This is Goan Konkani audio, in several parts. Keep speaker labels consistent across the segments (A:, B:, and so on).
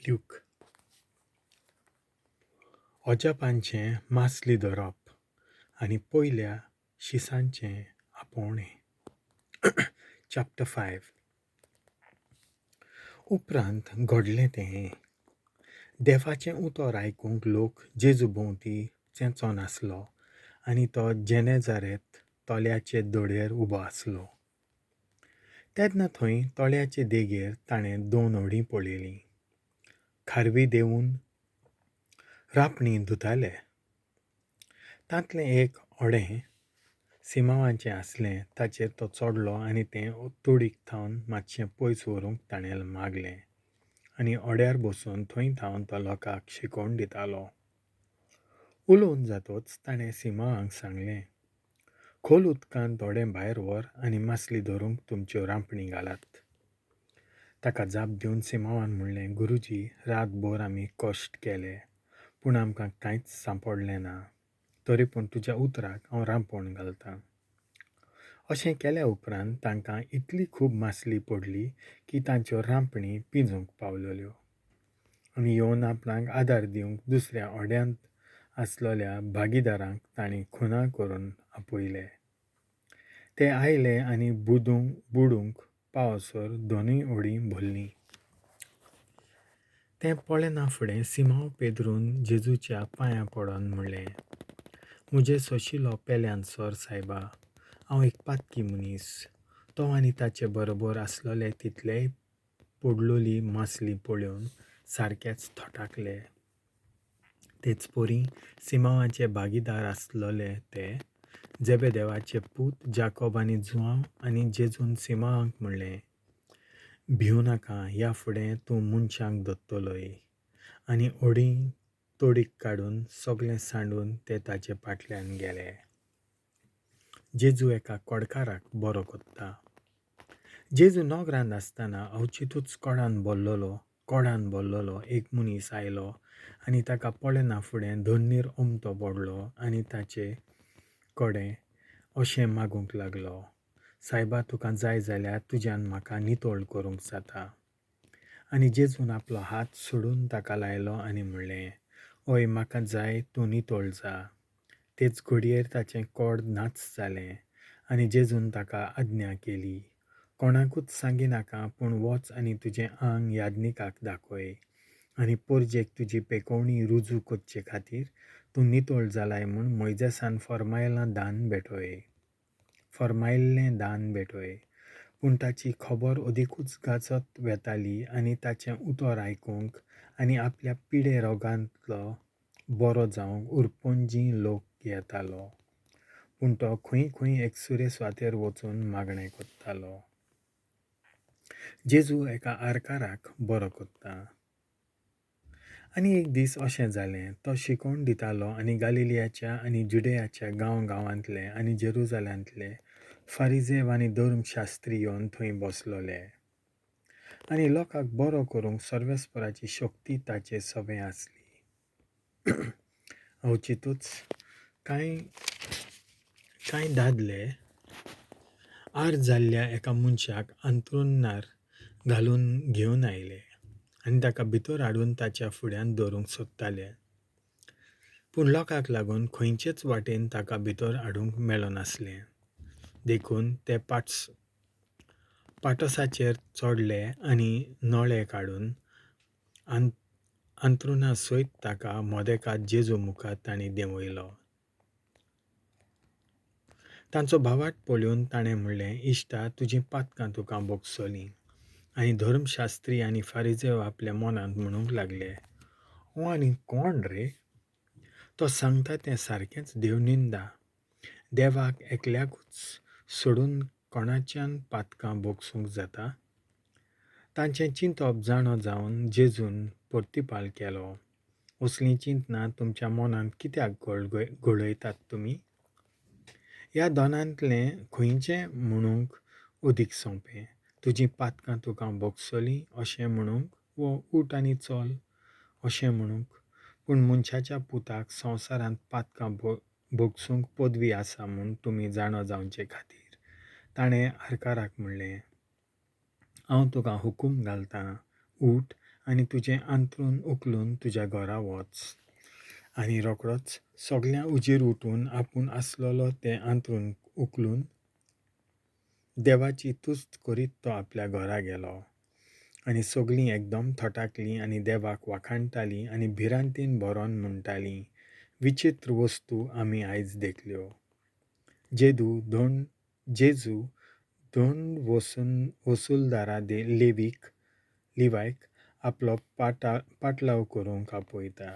A: ल्यूक. अजापांचें मासली धरप आनी पयल्या शिसांचें आपोवणें. चॅप्टर 5. उपरांत घडलें तें हें. देवाचें उतर आयकूंक लोक जेजू भोंवती चेंचोन आसलो आनी तो जेनेजारेत तळ्याचे धडेर उबो आसलो. तेन्ना थंय तळ्याचे देगेर ताणें दोन व्हडीं पळयलीं. खारवी देंवून रांपणी धुताले. तांतलें एक व्हडें सिमांवाचें आसलें. ताचेर तो चडलो आनी तें तोडीक थावन मातशें पयस व्हरूंक ताणें मागलें आनी व्हड्यार बसून थंय थावन तो लोकांक शिकोवण दितालो. उलोवन जातच ताणें सिमांवाक सांगलें, खोल उदकांत व्हडें भायर व्हर आनी मासली धरूंक तुमच्यो रांपणी घालात. ताका जाप दिवन सिमांवान म्हणलें, गुरुजी, रातभर आमी कश्ट केले पूण आमकां कांयच सांपडलें ना. तरी पूण तुज्या उतराक हांव रांपण घालतां. अशें केल्या उपरांत तांकां इतली खूब मासली पडली की तांच्यो रांपणी पिंजूंक पावलल्यो. आनी येवन आपणाक आदार दिवंक दुसऱ्या व्हड्यांत आसलेल्या भागीदारांक तांणी खुना करून आपयले. ते आयले आनी बुडूंक पावसर दोनूय व्हडीं भरलीं. तें पळयना फुडें सिमांव पेद्रून जेजूच्या पांयां पडोन म्हणलें, म्हजे सोशिलो पेल्यान सर सायबा, हांव एक पातकी मनीस. तो आनी ताचे बरोबर आसलेले तितलेय पडलोली मासली पळोवन सारकेच थटाकले. तेच परी सिमांवाचे भागीदार आसलेले ते जेबेदेवाचे पूत जाकोब आनी जुआंव. आनी जेजून सिमांवाक म्हणलें, भिवं नाका, ह्या फुडें तूं मनशांक धरतलोय. आनी व्हडीं तोडीक काडून सगळें सांडून ते ताचे फाटल्यान गेले. जेजू एका कोडकाराक बरो करता. जेजू नगरांत आसतना अवचितूच कोडान भरलेलो एक मनीस आयलो आनी ताका पळयना फुडें धरणीर ओमथो पडलो आनी ताचे कडेन अशें मागूंक लागलो, सायबा, तुका जाय जाल्यार तुज्यान म्हाका नितळ करूंक जाता. आनी जेजून आपलो हात सोडून ताका लायलो आनी म्हणलें, हय, म्हाका जाय, तूं नितळ जा. तेच घडयेर ताचें कोड नाच जालें आनी जेजून ताका आज्ञा केली, कोणाकूच सांगिनाका, पूण वच आनी तुजें आंग याज्ञिकाक दाखय आनी परजेक तुजी पेकोवणी रुजू करचे खातीर तूं नितळ जालाय म्हूण मोयजेसान फर्मायल्लें दान भेटय. पूण ताची खबर अदिकूच गाजत वेताली आनी ताचें उतर आयकूंक आनी आपल्या पिडे रोगांतलो बरो जावंक उरपंजी लोक येतालो. पूण तो खंय खंय एकसुरे सुवातेर वचून मागणें करतालो. जेजू एका आरकाराक बरो करता. आनी एक दीस अशें जालें, तो शिकोवण दितालो आनी गालिलियाच्या आनी जुडेयाच्या गांव गांवांतले आनी जेरुजाल्यांतले फारिजेव आनी धर्मशास्त्री येवन थंय बसलोले आनी लोकांक बरो करूंक सर्वेस्पराची शक्ती ताचे सवें आसली. अवचितूच कांय कांय दादले आर जाल्ल्या एका मनशाक अंत्रुणार घालून घेवन आयले आनी ताका भितर हाडून ताच्या फुड्यांत दवरूंक सोदताले. पूण लोकांक लागून खंयचेच वाटेन ताका भितर हाडूंक मेळनासलें. देखून ते पाटसाचेर चडले आनी नळे काडून अंत्रुणा सयत ताका मदेकात जेजू मुखार तांणी देंवयलो. तांचो भावार्थ पळोवन ताणें म्हणलें, इश्टा, तुजीं पातकां तुका भोगसलीं. आनी धर्मशास्त्री आनी फारिजेव आपल्या मनांत म्हणूंक लागले, हो आनी कोण रे? तो सांगता तें सारकेंच देवनिंदा. देवाक एकल्याकूच सोडून कोणाच्यान पातकां भोगसूंक जाता? तांचें चिंतप जाणो जावन जेजून प्रतिपाल केलो, असलीं चिंतनां तुमच्या मनांत कित्याक घडयतात तुमी? ह्या दोनांतलें खंयचें म्हणूंक अदीक सोंपें, तुजीं पातकां तुका भोगसलीं अशें म्हणूंक, वो उठ आनी चल अशें म्हणूंक? पूण मनशाच्या पुताक संवसारांत पातकां भोगसूंक पदवी आसा म्हूण तुमी जाणा जावचे खातीर ताणें आरकाराक म्हणलें, हांव तुका हुकूम घालतां, उठ आनी तुजें आंतरून उखलून तुज्या घरा वच. आनी रोखडोच सगळ्यां उजीर उठून आपूण आसलेलो तें आंतरून उखलून देवाची तुस्त करीत तो आपल्या घरा गेलो. आनी सगळीं एकदम थटाकलीं आनी देवाक वाखाणटालीं आनी भिरांतीन भरोन म्हणटालीं, विचित्र वस्तू आमी आयज देखल्यो. जेदू धोंड जेजू धोंड वसून वसुलदारा लेवीक लिवायक आपलो पाटलाव करूंक आपयता.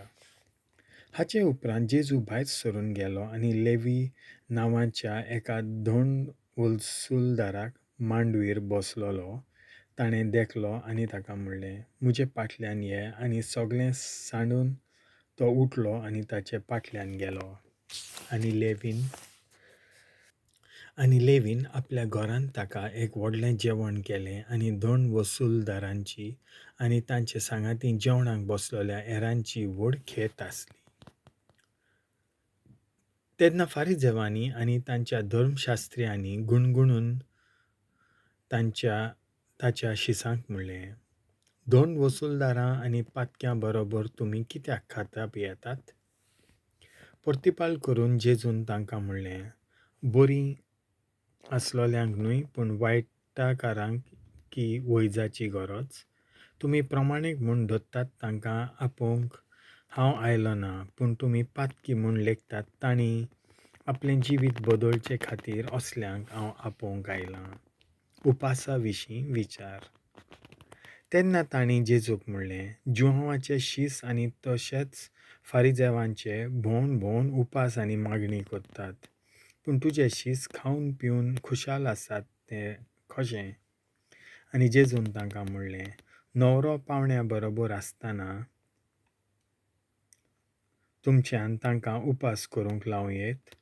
A: हाचे उपरांत जेजू भायर सरून गेलो आनी लेवी नांवाच्या एका धोंड वसुलदाराक मांडवीर बसलेलो ताणें देखलो आनी ताका म्हणलें, म्हजे फाटल्यान ये. आनी सगळें सांडून तो उठलो आनी ताचे फाटल्यान गेलो. आनी लेवीन आपल्या घरांत ताका एक व्हडलें जेवण केलें आनी धोंड वसुलदारांची आनी तांचे सांगाती जेवणाक बसलेल्या हेरांची व्हड खेत आसली. तेन्ना फारिजेवांनी आनी तांच्या धर्मशास्त्र्यांनी गुणगुणून ताच्या शिसांक म्हणलें, धोंड वसुलदारां आनी पातक्यां बरोबर तुमी कित्याक खाता पियेतात? प्रतिपाल करून जेजून तांकां म्हणलें, बरीं आसलोल्यांक न्हय पूण वायटकारांक की वैजाची गरज. तुमी प्रमाणीक म्हूण धरतात तांकां आपोवंक हांव आयलो ना, पूण तुमी पातकी म्हूण लेखतात तांणी आपलें जिवीत बदलचे खातीर असल्यांक हांव आपोवंक आयलां. उपासा विशीं विचार. तेन्ना तांणी जेजूक म्हणलें, जुवांचे शीस आनी तशेंच फारिजेवांचे भोंवन भोंवन उपास आनी मागणी करतात, पूण तुजे शीस खावन पिवन खुशाल आसात ते कशें? आनी जेजून तांकां म्हणलें, न्हवरो पावण्या बरोबर आसतना तुमच्यान तांकां उपास करूंक लावं येत?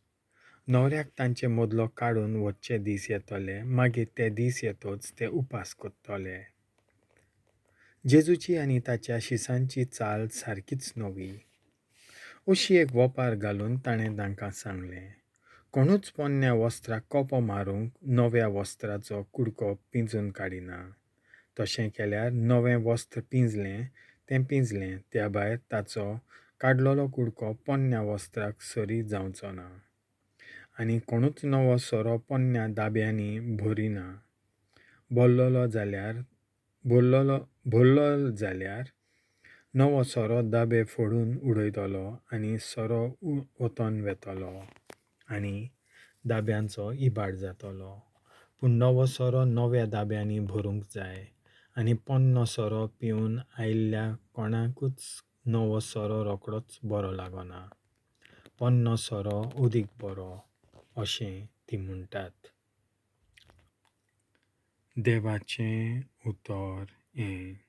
A: न्हवऱ्याक तांचे मदलो काडून वचचे दीस येतले, मागीर ते दीस येतच ते उपास करतले. जेजूची आनी ताच्या शिसांची चाल सारकीच नवी. अशी एक वोपार घालून ताणें तांकां सांगलें, कोणूच पोन्न्या वस्त्राक कोपो मारूंक नव्या वस्त्राचो कुडको पिंजून काडिना. तशें केल्यार नवें वस्त्र पिंजलें तें पिंजलें, त्या भायर ताचो काडलेलो कुडको पोन्न्या वस्त्राक सरी जावचो ना. आनी कोणूच नवो सोरो पोन्न्या दाब्यांनी भरिना. भरलो जाल्यार नवो सोरो दाबे फोडून उडयतलो आनी सोरो वतन वेतलो आनी दाब्यांचो इबाड जातलो. पूण नवो सोरो नव्या दाब्यांनी भरूंक जाय. आनी पोन्नो सोरो पिवन आयिल्ल्या कोणाकूच नवो सोरो रोखडोच बरो लागना. पोन्नो सोरो अदीक बरो, अशें ती म्हणटात. देवाचें उतर हें.